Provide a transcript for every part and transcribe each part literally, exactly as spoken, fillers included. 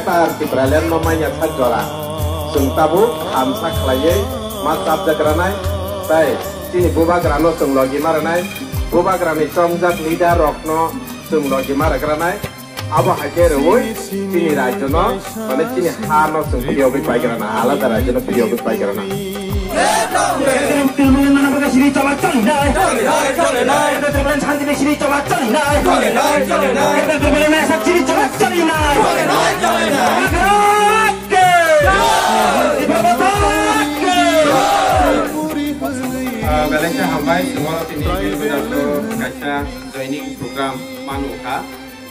Tar Tipraland no manya sak jora. Chwng tabuk hamsa khlaiwi ma chapjak ranai, tai chini bubagra no chwng logi ma ranai, bubagra ni chongjak leader rok no chwng logi ma rwgranai. Abo hai khe rwui chini rajyo no, mane chini ha no chwng phiyogwi paigrana, alada rajyo no phiyogwi paigrana. Ah, belai khe hambai, chwng oro tini Birbadarso kaisa joining program manu kha.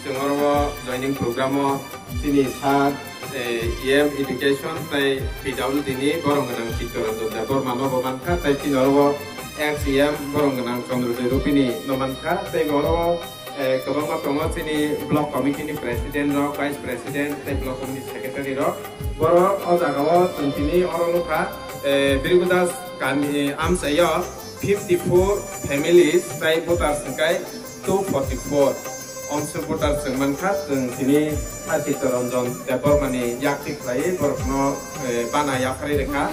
Chwng oro joining program o chini sir, eh, E M education tei P W D ni borok gwnang Chittoranjan Debbarma no bo mankha, tei chini oro ex E M borok gwnang Chandra Joy Rupini no mankha, tei bo oro, eh, kwbangma tongo chini block committee ni president rok, vice president tei block committee secretary rok. Borok o jaga o chwng tini oro nukha, eh, Birbadas kami amchaio fifty four families tei voters hwnkhe two forty four. Omswk voter chwng mankha, chwng tini Chittoranjan Debbarmani yakti khlaiwi borokno, eh, bana yapharwi rwkha.